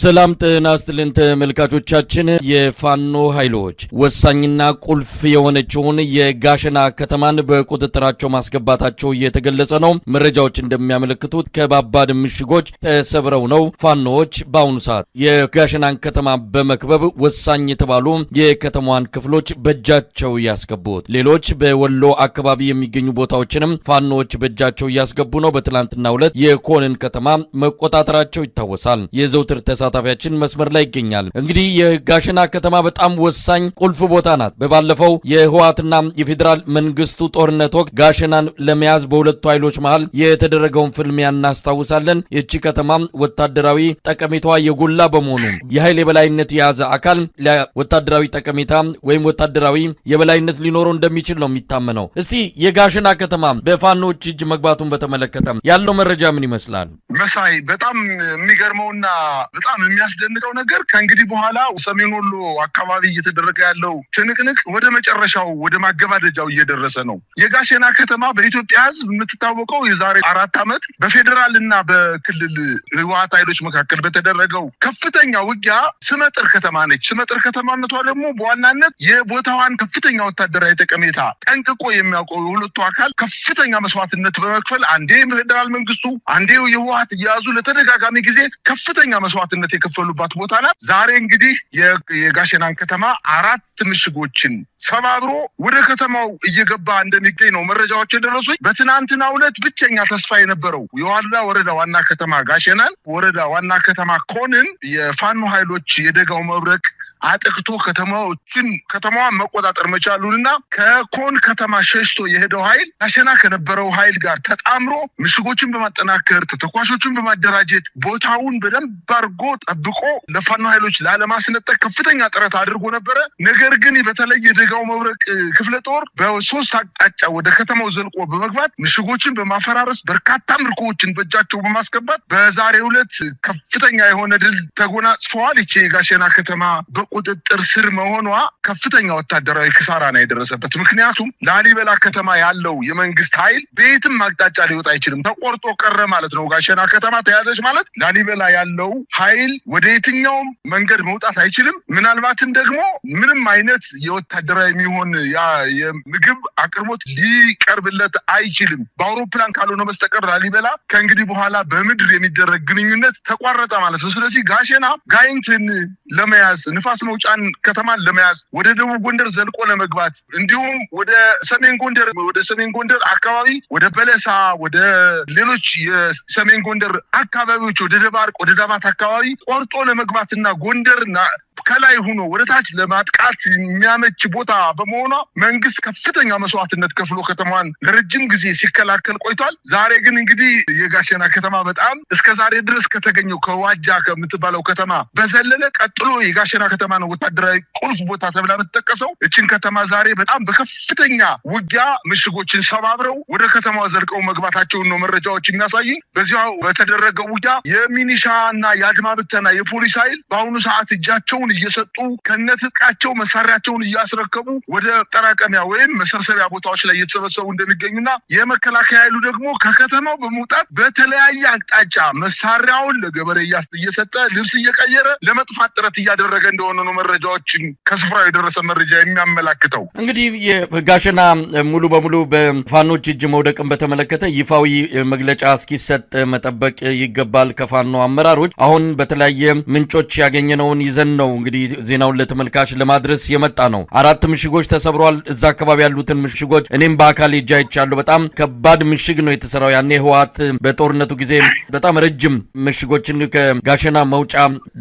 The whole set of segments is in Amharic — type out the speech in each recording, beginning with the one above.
ሰላም ጤና ይስጥልን ተመልካቾቻችን። የፋኖ ኃይሎች ወሳኝና ቁልፍ የሆነችውን የጋሸና ከተማን በቁጥጥራቸው ማስገባታቸው እየተገለጸ ነው። መረጃዎች እንደሚያመለክቱት ከባባድ ምሽጎች ተሰብረው ነው ፋኖዎች በአሁኑ ሰዓት የጋሸናን ከተማ በመክበብ ወሳኝ የተባሉ የከተማዋን ክፍሎች በእጃቸው ያስገቡት። ሌሎች በወሎ አካባቢ የሚገኙ ቦታዎችንም ፋኖዎች በእጃቸው እያስገቡ ነው። በትላንትናው ዕለት የኮንን ከተማ መቆጣጠራቸው ይታወሳል። የዘውትር ተሳታፊያችን መስመር ላይ ይገኛል። እንግዲህ የጋሸና ከተማ በጣም ወሳኝ ቁልፍ ቦታ ናት። በባለፈው የህወሓትና የፌዴራል መንግስቱ ጦርነት ወቅት ጋሸናን ለመያዝ በሁለቱ ኃይሎች መሃል የተደረገውን ፍልሚያ እናስታውሳለን። ይህቺ ከተማ ወታደራዊ ጠቀሜታዋ የጎላ በመሆኑ የኃይል የበላይነት የያዘ አካል ወታደራዊ ጠቀሜታ ወይም ወታደራዊ የበላይነት ሊኖረው እንደሚችል ነው የሚታመነው። እስቲ የጋሸና ከተማ በፋኖች እጅ መግባቱን በተመለከተ ያለው መረጃ ምን ይመስላል? መሳይ፣ በጣም የሚገርመውና በጣም የሚያስደንቀው ነገር ከእንግዲህ በኋላ ሰሜን ወሎ አካባቢ እየተደረገ ያለው ትንቅንቅ ወደ መጨረሻው፣ ወደ ማገባደጃው እየደረሰ ነው። የጋሸና ከተማ በኢትዮጵያ ሕዝብ የምትታወቀው የዛሬ 4 ዓመት በፌዴራል እና በክልል ህወሓት ኃይሎች መካከል በተደረገው ከፍተኛ ውጊያ ስመጥር ከተማ ነች። ስመጥር ከተማነቷ ደግሞ በዋናነት የቦታዋን ከፍተኛ ወታደራዊ ጠቀሜታ ጠንቅቆ የሚያውቀው የሁለቱ አካል ከፍተኛ መስዋዕትነት በመክፈል፣ አንዴ የፌዴራል መንግስቱ አንዴ የህወሓት እየያዙ ለተደጋጋሚ ጊዜ ከፍተኛ መስዋዕትነት የከፈሉባት ቦታ ናት። ዛሬ እንግዲህ የጋሸናን ከተማ አራት ምሽጎችን ሰባብሮ ወደ ከተማው እየገባ እንደሚገኝ ነው መረጃዎች የደረሱኝ። በትናንትናው ዕለት ብቸኛ ተስፋ የነበረው የዋድላ ወረዳ ዋና ከተማ ጋሸናን፣ ወረዳ ዋና ከተማ ኮንን የፋኖ ኃይሎች የደጋው መብረቅ አጥቅቶ ከተማዋን መቆጣጠር መቻሉንና ከኮን ከተማ ሸሽቶ የሄደው ኃይል ጋሸና ከነበረው ኃይል ጋር ተጣምሮ ምሽጎችን በማጠናከር፣ ተተኳሾችን በማደራጀት፣ ቦታውን በደንብ አድርጎ ጠብቆ ለፋኖ ኃይሎች ላለማስነጠቅ ከፍተኛ ጥረት አድርጎ ነበረ። ነገር ግን በተለይ የደጋው መብረቅ ክፍለ ጦር በሶስት አቅጣጫ ወደ ከተማው ዘልቆ በመግባት፣ ምሽጎችን በማፈራረስ፣ በርካታ ምርኮዎችን በእጃቸው በማስገባት በዛሬው ዕለት ከፍተኛ የሆነ ድል ተጎናጽፈዋል። ይቺ የጋሸና ከተማ በቁጥጥር ስር መሆኗ ከፍተኛ ወታደራዊ ኪሳራ ነው የደረሰበት። ምክንያቱም ላሊበላ ከተማ ያለው የመንግስት ኃይል በየትም አቅጣጫ ሊወጣ አይችልም። ተቆርጦ ቀረ ማለት ነው። ጋሸና ከተማ ተያዘች ማለት ላሊበላ ያለው ኃይል ወደ የትኛውም መንገድ መውጣት አይችልም። ምናልባትም ደግሞ ምንም አይነት የወታደራዊ የሚሆን የምግብ አቅርቦት ሊቀርብለት አይችልም። በአውሮፕላን ካልሆነ በስተቀር ላሊበላ ከእንግዲህ በኋላ በምድር የሚደረግ ግንኙነት ተቋረጠ ማለት ነው። ስለዚህ ጋሸና ጋይንትን ለመያዝ፣ ንፋስ መውጫን ከተማን ለመያዝ፣ ወደ ደቡብ ጎንደር ዘልቆ ለመግባት፣ እንዲሁም ወደ ሰሜን ጎንደር አካባቢ፣ ወደ በለሳ፣ ወደ ሌሎች የሰሜን ጎንደር አካባቢዎች፣ ወደ ደባርቅ፣ ወደ ዳባት አካባቢ ቆርጦ ለመግባትና ጎንደርና ከላይ ሆኖ ወደ ታች ለማጥቃት የሚያመች ቦታ በመሆኗ መንግስት ከፍተኛ መስዋዕትነት ከፍሎ ከተማዋን ለረጅም ጊዜ ሲከላከል ቆይቷል። ዛሬ ግን እንግዲህ የጋሸና ከተማ በጣም እስከ ዛሬ ድረስ ከተገኘው ከዋጃ ከምትባለው ከተማ በዘለለ ቀጥሎ የጋሸና ከተማ ነው ወታደራዊ ቁልፍ ቦታ ተብላ የምትጠቀሰው። እችን ከተማ ዛሬ በጣም በከፍተኛ ውጊያ ምሽጎችን ሰባብረው ወደ ከተማዋ ዘልቀው መግባታቸውን ነው መረጃዎች የሚያሳይ። በዚያው በተደረገው ውጊያ የሚኒሻ እና የአድማ ብተና፣ የፖሊስ ኃይል በአሁኑ ሰዓት እጃቸውን እየሰጡ፣ ከነትጥቃቸው መሳሪያቸውን እያስረከቡ ወደ ጠራቀሚያ ወይም መሰብሰቢያ ቦታዎች ላይ እየተሰበሰቡ እንደሚገኙና የመከላከያ ኃይሉ ደግሞ ከከተማው በመውጣት በተለያየ አቅጣጫ መሳሪያውን ለገበሬ እየሰጠ፣ ልብስ እየቀየረ ለመጥፋት ጥረት እያደረገ እንደሆነ ነው መረጃዎችን ከስፍራው የደረሰ መረጃ የሚያመላክተው። እንግዲህ የጋሸና ሙሉ በሙሉ በፋኖች እጅ መውደቅን በተመለከተ ይፋዊ መግለጫ እስኪሰጥ መጠበቅ ይገባል ከፋኖ አመራሮች። አሁን በተለያየ ምንጮች ያገኘነውን ይዘን ነው እንግዲህ ዜናውን ለተመልካች ለማድረስ የመጣ ነው። አራት ምሽጎች ተሰብረዋል። እዛ አካባቢ ያሉትን ምሽጎች እኔም በአካል ሄጄ አይቻለሁ። በጣም ከባድ ምሽግ ነው የተሰራው። ያኔ ህወሓት በጦርነቱ ጊዜ በጣም ረጅም ምሽጎችን ከጋሸና መውጫ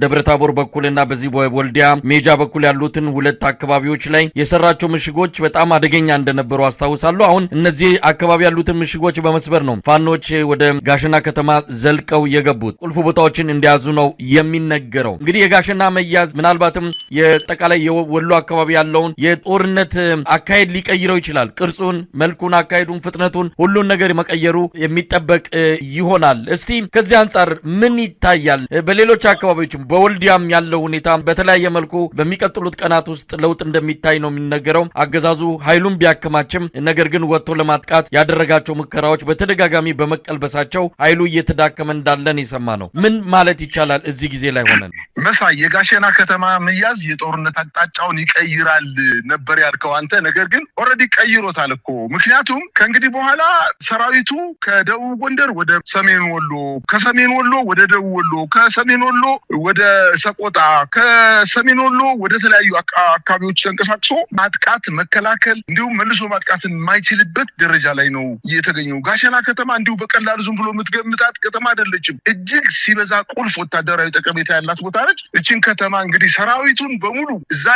ደብረታቦር በኩልና በዚህ ወልዲያ ሜጃ በኩል ያሉትን ሁለት አካባቢዎች ላይ የሰራቸው ምሽጎች በጣም አደገኛ እንደነበሩ አስታውሳለሁ። አሁን እነዚህ አካባቢ ያሉትን ምሽጎች በመስበር ነው ፋኖች ወደ ጋሸና ከተማ ዘልቀው የገቡት። ቁልፍ ቦታዎችን እንደያዙ ነው የሚነገረው። እንግዲህ የጋሸና መያዝ ምናልባትም የጠቃላይ የወሎ አካባቢ ያለውን የጦርነት አካሄድ ሊቀይረው ይችላል። ቅርጹን፣ መልኩን፣ አካሄዱን፣ ፍጥነቱን፣ ሁሉን ነገር መቀየሩ የሚጠበቅ ይሆናል። እስቲ ከዚህ አንጻር ምን ይታያል? በሌሎች አካባቢዎችም በወልዲያም ያለው ሁኔታ በተለያየ መልኩ በሚቀጥሉት ቀናት ውስጥ ለውጥ እንደሚታይ ነው የሚነገረው። አገዛዙ ኃይሉን ቢያከማችም ነገር ግን ወጥቶ ለማጥቃት ያደረጋቸው ሙከራዎች በተደጋጋሚ በመቀልበሳቸው ኃይሉ እየተዳከመ እንዳለን የሰማ ነው። ምን ማለት ይቻላል እዚህ ጊዜ ላይ ሆነን? መሳይ፣ የጋሸና ከተማ መያዝ የጦርነት አቅጣጫውን ይቀይራል ነበር ያልከው አንተ። ነገር ግን already ቀይሮታል እኮ። ምክንያቱም ከእንግዲህ በኋላ ሰራዊቱ ከደቡብ ጎንደር ወደ ሰሜን ወሎ፣ ከሰሜን ወሎ ወደ ደቡብ ወሎ፣ ከሰሜን ወሎ ወደ ሰቆጣ፣ ከሰሜን ወሎ ወደ ተለያዩ አካባቢዎች ተንቀሳቅሶ ማጥቃት፣ መከላከል እንዲሁም መልሶ ማጥቃትን የማይችልበት ደረጃ ላይ ነው የተገኘው። ጋሸና ከተማ እንዲሁ በቀላሉ ዝም ብሎ የምትገምጣት ከተማ አይደለችም። እጅግ ሲበዛ ቁልፍ ወታደራዊ ጠቀሜታ ያላት ቦታ ነች። እችን ከተማ እንግዲህ ሰራዊቱን በሙሉ እዛ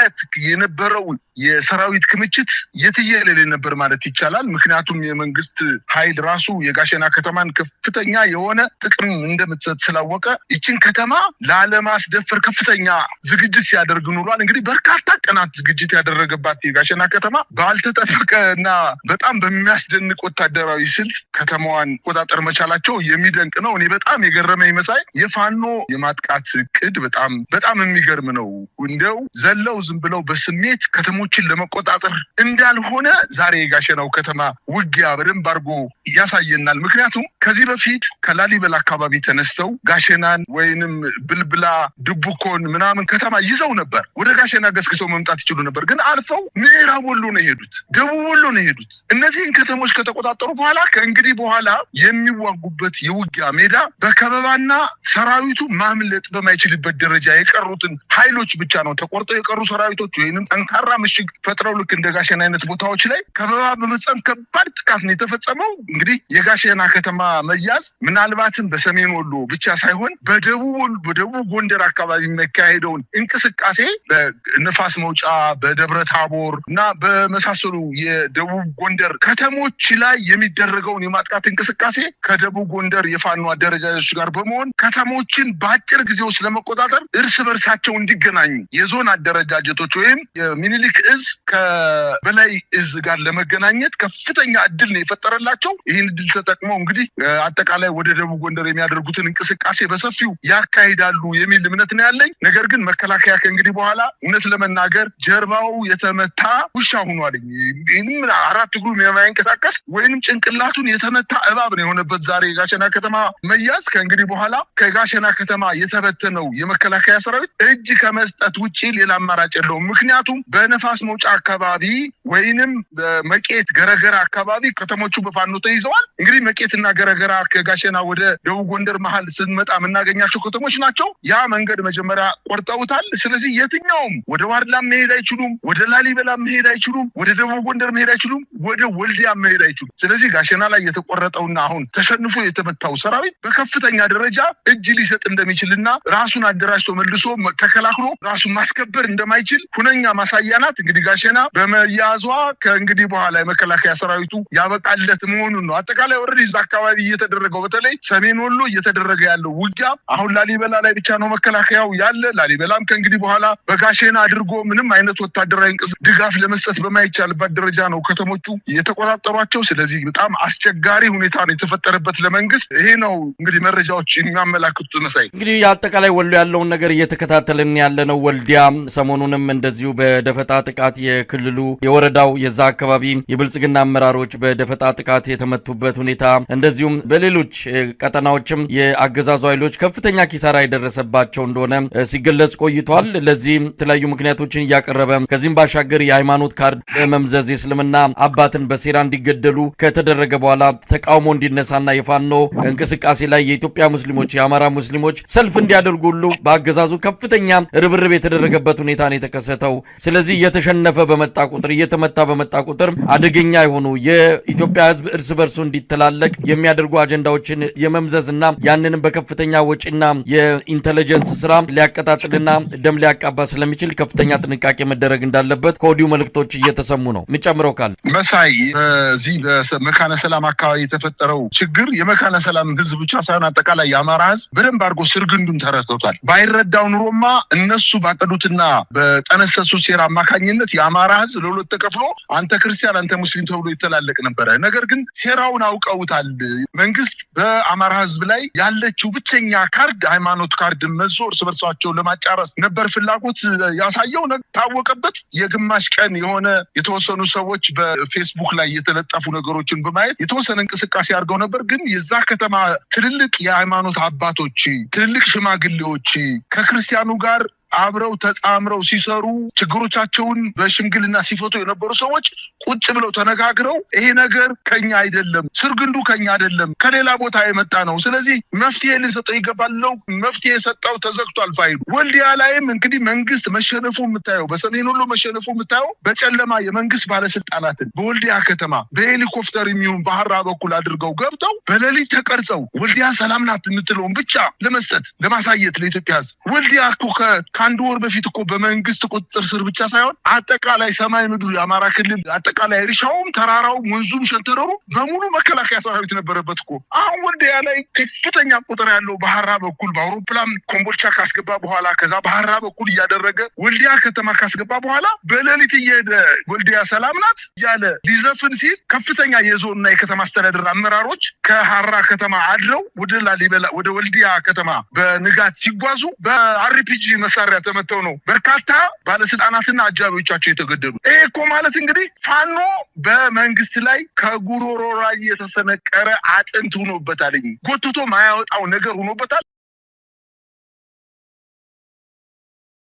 የነበረው የሰራዊት ክምችት የትየለሌ ነበር ማለት ይቻላል። ምክንያቱም የመንግስት ኃይል ራሱ የጋሸና ከተማን ከፍተኛ የሆነ ጥቅም እንደምትሰጥ ስላወቀ ይችን ከተማ ላለማስደፈር ከፍተኛ ዝግጅት ሲያደርግ ኑሯል። እንግዲህ በርካታ ቀናት ዝግጅት ያደረገባት የጋሸና ከተማ ባልተጠበቀ እና በጣም በሚያስደንቅ ወታደራዊ ስልት ከተማዋን ቆጣጠር መቻላቸው የሚደንቅ ነው። እኔ በጣም የገረመኝ መሳይ የፋኖ የማጥቃት እቅድ በጣም በጣም የሚገርም ነው። እንደው ዘለው ዝም ብለው በስሜት ከተሞችን ለመቆጣጠር እንዳልሆነ ዛሬ የጋሸናው ከተማ ውጊያ በደንብ አድርጎ ያሳየናል። ምክንያቱም ከዚህ በፊት ከላሊበላ አካባቢ ተነስተው ጋሸናን ወይንም ብልብላ፣ ድቡኮን ምናምን ከተማ ይዘው ነበር። ወደ ጋሸና ገስግሰው መምጣት ይችሉ ነበር። ግን አልፈው ምዕራብ ወሎ ነው የሄዱት፣ ደቡብ ወሎ ነው የሄዱት። እነዚህን ከተሞች ከተቆጣጠሩ በኋላ ከእንግዲህ በኋላ የሚዋጉበት የውጊያ ሜዳ በከበባና ሰራዊቱ ማምለጥ በማይችልበት ደረጃ የቀሩትን ኃይሎች ብቻ ነው፣ ተቆርጠው የቀሩ ሰራዊቶች ወይንም ጠንካራ ምሽግ ፈጥረው ልክ እንደ ጋሸና አይነት ቦታዎች ላይ ከበባ በመፈጸም ከባድ ጥቃት ነው የተፈጸመው። እንግዲህ የጋሸና ከተማ መያዝ ምናልባትም በሰሜን ወሎ ብቻ ሳይሆን በደቡብ ጎንደር አካባቢ የሚካሄደውን እንቅስቃሴ በንፋስ መውጫ፣ በደብረ ታቦር እና በመሳሰሉ የደቡብ ጎንደር ከተሞች ላይ የሚደረገውን የማጥቃት እንቅስቃሴ ከደቡብ ጎንደር የፋኖ አደረጃጀቶች ጋር በመሆን ከተሞችን በአጭር ጊዜ ውስጥ ለመቆጣጠር እርስ በርሳቸው እንዲገናኙ የዞን አደረጃጀቶች ወይም የሚኒሊክ እዝ ከበላይ እዝ ጋር ለመገናኘት ከፍተኛ እድል ነው የፈጠረላቸው። ይህን እድል ተጠቅመው እንግዲህ አጠቃላይ ወደ ደቡብ ጎንደር የሚያደርጉትን እንቅስቃሴ በሰፊው ያካሂዳሉ የሚል እምነት ነው ያለኝ። ነገር ግን መከላከያ ከእንግዲህ በኋላ እውነት ለመናገር ጀርባው የተመታ ውሻ ሆኗል። ይህንም አራት እግሩ የማይንቀሳቀስ ወይንም ጭንቅላቱን የተመታ እባብ ነው የሆነበት ዛሬ የጋሸና ከተማ መያዝ። ከእንግዲህ በኋላ ከጋሸና ከተማ የተበተነው የመከላከያ ሰራዊት እጅ ከመስጠት ውጭ ሌላ አማራጭ የለውም። ምክንያቱም በነፋስ መውጫ አካባቢ ወይንም በመቄት ገረገራ አካባቢ ከተሞቹ በፋኖ ተይዘዋል። እንግዲህ መቄትና ገረገራ ከጋሸና ወደ ደቡብ ጎንደር መሀል ስንመጣ የምናገኛቸው ከተሞች ናቸው። ያ መንገድ መጀመሪያ ቆርጠውታል። ስለዚህ የትኛውም ወደ ዋድላ መሄድ አይችሉም፣ ወደ ላሊበላ መሄድ አይችሉም፣ ወደ ደቡብ ጎንደር መሄድ አይችሉም፣ ወደ ወልዲያ መሄድ አይችሉም። ስለዚህ ጋሸና ላይ የተቆረጠውና አሁን ተሸንፎ የተመታው ሰራዊት በከፍተኛ ደረጃ እጅ ሊሰጥ እንደሚችልና ራሱን አደራጅቶ መልሶ ተከላክሎ ራሱን ማስከበር እንደማይችል ሁነኛ ማሳያ ናት። እንግዲህ ጋሸና በመያዟ ከእንግዲህ በኋላ የመከላከያ ሰራዊቱ ያበቃለት መሆኑን ነው። አጠቃላይ ወረድ እዛ አካባቢ እየተደረገው በተለይ ሰሜን ወሎ እየተደረገ ያለው ውጊያ አሁን ላሊበላ ላይ ብቻ ነው መከላከያው ያለ። ላሊበላም ከእንግዲህ በኋላ በጋሸና አድርጎ ምንም አይነት ወታደራዊ ድጋፍ ለመስጠት በማይቻልበት ደረጃ ነው ከተሞቹ የተቆጣጠሯቸው። ስለዚህ በጣም አስቸጋሪ ሁኔታ ነው የተፈጠረበት ለመንግስት። ይሄ ነው እንግዲህ መረጃዎች የሚያመላክቱት መሳይ። እንግዲህ አጠቃላይ ወሎ ያለውን ነገር እየተከታተልን ያለነው። ወልዲያ ሰሞኑንም እንደዚሁ በደፈጣ ጥቃት የክልሉ የወረዳው የዛ አካባቢ የብልጽግና አመራሮች በደፈጣ ጥቃት የተመቱበት ሁኔታ፣ እንደዚሁም በሌሎች ቀጠናዎችም የአገዛዙ ኃይሎች ከፍተኛ ኪሳራ የደረሰባቸው እንደሆነ ሲገለጽ ቆይቷል። ለዚህም የተለያዩ ምክንያቶችን እያቀረበ ከዚህም ባሻገር የሃይማኖት ካርድ በመምዘዝ የእስልምና አባትን በሴራ እንዲገደሉ ከተደረገ በኋላ ተቃውሞ እንዲነሳና የፋኖ እንቅስቃሴ ላይ የኢትዮጵያ ሙስሊሞች፣ የአማራ ሙስሊሞች ሰልፍ እንዲያደርጉ ሁሉ በአገዛዙ ከፍተኛ ርብርብ የተደረገበት ሁኔታ ነው የተከሰተው። ስለዚህ እየተሸነፈ በመጣ ቁጥር፣ እየተመታ በመጣ ቁጥር አደገኛ የሆኑ የኢትዮጵያ ሕዝብ እርስ በርሱ እንዲተላለቅ የሚያደርጉ አጀንዳዎችን የመምዘዝና ያንንም በከፍተኛ ወጪና የ intelligence ስራ ሊያቀጣጥልና ደም ሊያቃባ ስለሚችል ከፍተኛ ጥንቃቄ መደረግ እንዳለበት ከወዲሁ መልእክቶች እየተሰሙ ነው። የምጨምረው ካለ? መሳይ፣ በዚህ በመካነ ሰላም አካባቢ የተፈጠረው ችግር የመካነ ሰላም ህዝብ ብቻ ሳይሆን አጠቃላይ የአማራ ህዝብ በደንብ አድርጎ ስርግንዱን ተረድቶታል። ባይረዳው ኑሮማ እነሱ ባቀዱትና በጠነሰሱት ሴራ አማካኝነት የአማራ ህዝብ ለሁለት ተከፍሎ አንተ ክርስቲያን አንተ ሙስሊም ተብሎ ይተላለቅ ነበረ። ነገር ግን ሴራውን አውቀውታል። መንግስት በአማራ ህዝብ ላይ ያለችው ብቸኛ ካርድ ሃይማኖት ካርድ መዞ እርስ በርሳቸው ለማጫረስ ነበር ፍላጎት ያሳየው። ታወቀበት። የግማሽ ቀን የሆነ የተወሰኑ ሰዎች በፌስቡክ ላይ የተለጠፉ ነገሮችን በማየት የተወሰነ እንቅስቃሴ አድርገው ነበር። ግን የዛ ከተማ ትልልቅ የሃይማኖት አባቶች፣ ትልልቅ ሽማግሌዎች፣ ከክርስቲያኑ ጋር አብረው ተጻምረው ሲሰሩ፣ ችግሮቻቸውን በሽምግልና ሲፈቱ የነበሩ ሰዎች ቁጭ ብለው ተነጋግረው ይሄ ነገር ከኛ አይደለም፣ ስርግንዱ ከኛ አይደለም፣ ከሌላ ቦታ የመጣ ነው። ስለዚህ መፍትሄ ልንሰጠው ይገባል። መፍትሄ የሰጠው ተዘግቷል ፋይሉ። ወልዲያ ላይም እንግዲህ መንግስት መሸነፉ የምታየው፣ በሰሜን ወሎ መሸነፉ የምታየው፣ በጨለማ የመንግስት ባለስልጣናትን በወልዲያ ከተማ በሄሊኮፕተር የሚሆን ባህራ በኩል አድርገው ገብተው በሌሊት ተቀርጸው ወልዲያ ሰላም ናት የምትለውን ብቻ ለመስጠት፣ ለማሳየት ለኢትዮጵያ ሕዝብ። ወልዲያ እኮ ከአንድ ወር በፊት እኮ በመንግስት ቁጥጥር ስር ብቻ ሳይሆን አጠቃላይ ሰማይ ምድሩ የአማራ ክልል፣ አጠቃላይ እርሻውም፣ ተራራውም፣ ወንዙም፣ ሸንተረሩ በሙሉ መከላከያ ሰራዊት ነበረበት እኮ። አሁን ወልዲያ ላይ ከፍተኛ ቁጥር ያለው ባህራ በኩል በአውሮፕላን ኮምቦልቻ ካስገባ በኋላ፣ ከዛ ባህራ በኩል እያደረገ ወልዲያ ከተማ ካስገባ በኋላ፣ በሌሊት እየሄደ ወልዲያ ሰላም ናት እያለ ሊዘፍን ሲል ከፍተኛ የዞንና የከተማ አስተዳደር አመራሮች ከሀራ ከተማ አድረው ወደ ላሊበላ፣ ወደ ወልዲያ ከተማ በንጋት ሲጓዙ በአርፒጂ መሳሪያ ተመተው ነው በርካታ ባለስልጣናትና አጃቢዎቻቸው የተገደሉ። ይሄ እኮ ማለት እንግዲህ ፋኖ በመንግስት ላይ ከጉሮሮ ላይ የተሰነቀረ አጥንት ሆኖበታል። ጎትቶ ማያወጣው ነገር ሆኖበታል።